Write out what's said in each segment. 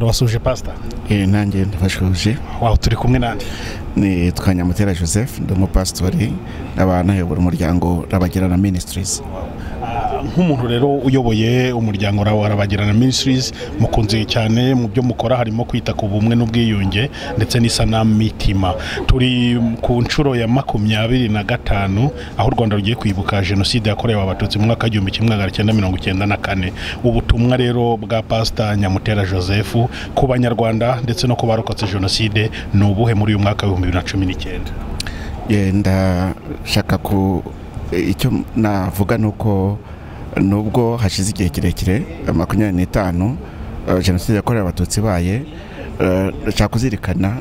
Turabasuje, Pastor. Nanjye ndabashuje. Wow, turi kumwe nande? Ni Twanyamutera Joseph, ndi umupasitori, abantu ayobora umuryango Rabagirana Ministries. Nk'umuntu rero uyoboye umuryango Rabagirana Ministries, mukunze cyane mu byo mukora harimo kwita ku bumwe n'ubwiyunge ndetse n'isanamitima. Turi ku nshuro ya 25 aho u Rwanda rugiye kwibuka jenoside yakorewe Abatutsi mu mwaka 1994. Ubutumwa rero bwa Pastor Nyamutera Joseph ku Banyarwanda ndetse no ku barokotse jenoside ni ubuhe muri uyu mwaka wa 2019? Ndashaka ku icyo navuga nuko nubwo hashize igihe kirekire 25 jenoside yakorewe Abatutsi baye, ndashaka kuzirikana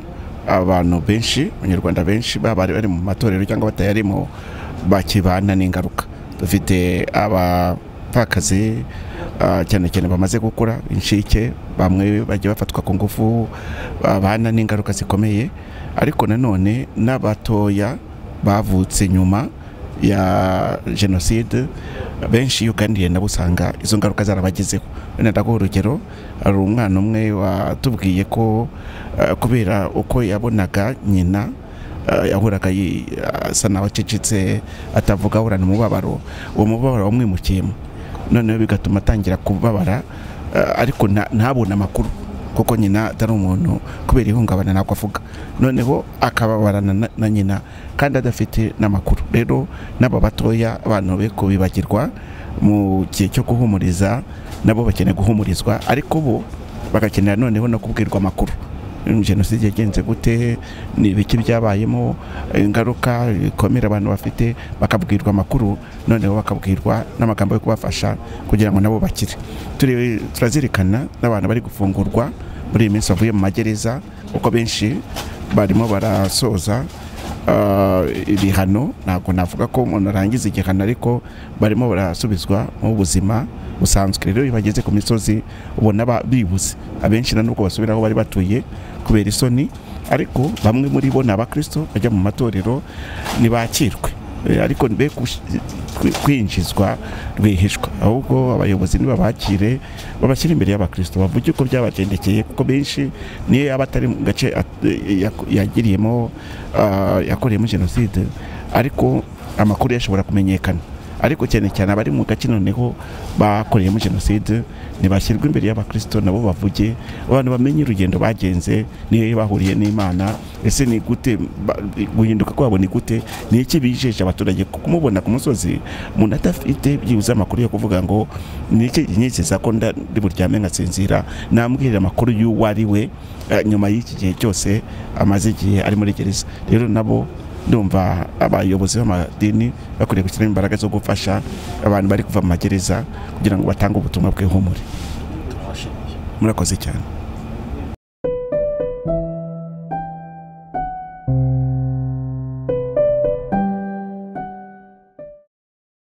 abantu benshi, Abanyarwanda benshi baba bari mu matorero cyangwa batayarimo bakibana n'ingaruka. Dufite abapfakazi cyane cyane bamaze gukura, inshike, bamwe bagiye bafatwa ku ngufu, babana n'ingaruka zikomeye, ariko nanone n'abatoya bavutse nyuma ya jenoside benshi iyo uganiriye nabo usanga izo ngaruka zarabagezeho. Wenda ndaguha urugero, hari umwana umwe watubwiye ko kubera uko yabonaga nyina yahoraga asa naho acecetse, atavuga, ahorana umubabaro, uwo mubabaro wamwimukiyemo, noneho bigatuma atangira kubabara, ariko ntabone amakuru kuko nyina atari umuntu, kubera ihungabana ntabwo avuga, noneho akababarana na nyina kandi adafite n'amakuru. Rero n'aba batoya abantu be kubibagirwa mu gihe cyo guhumuriza, nabo bakeneye guhumurizwa, ariko bo bagakenera noneho no kubwirwa amakuru. Jenoside yagenze gute, ni ibiki byabayemo, ingaruka bikomera abantu bafite, bakabwirwa amakuru, noneho bakabwirwa n'amagambo yo kubafasha kugira ngo nabo bakire. Turazirikana n'abantu bari gufungurwa muri iyi minsi bavuye mu magereza, kuko benshi barimo barasoza ibihano. Ntabwo navuga ko umuntu arangiza igihano, ariko barimo barasubizwa mu buzima busanzwe. Rero iyo bageze ku misozi ubona bibuze, abenshi na nubwo basubira aho bari batuye kubera isoni, ariko bamwe muri bo ni abakristo bajya mu matorero ntibakirwe, ariko be kwinjizwa rwihishwa, ahubwo abayobozi nibabakire babashyire imbere y'abakristo bavuge uko byabagendekeye, kuko benshi niyo yaba atari mu gace yagiriyemo yakoreyemo jenoside, ariko amakuru yashobora kumenyekana. Ariko cyane cyane abari mu gace noneho bakoreyemo jenoside ntibashyirwe imbere y'abakristo nabo bavuge, abantu bamenye urugendo bagenze, niyo bahuriye n'Imana, ese ni gute guhinduka kwabo, ni gute, ni iki bijeje abaturage. Kumubona ku musozi umuntu adafite byibuze amakuru yo kuvuga ngo ni iki nyizeza ko ndi buryame nkasinzira, nambwira amakuru y'uwo ari we nyuma y'iki gihe cyose amaze igihe ari muri gereza. Rero nabo ndumva abayobozi b'amadini bakwiriye gushyiramo imbaraga zo gufasha abantu bari kuva mu magereza kugira ngo batange ubutumwa bw'ihumure. Murakoze cyane.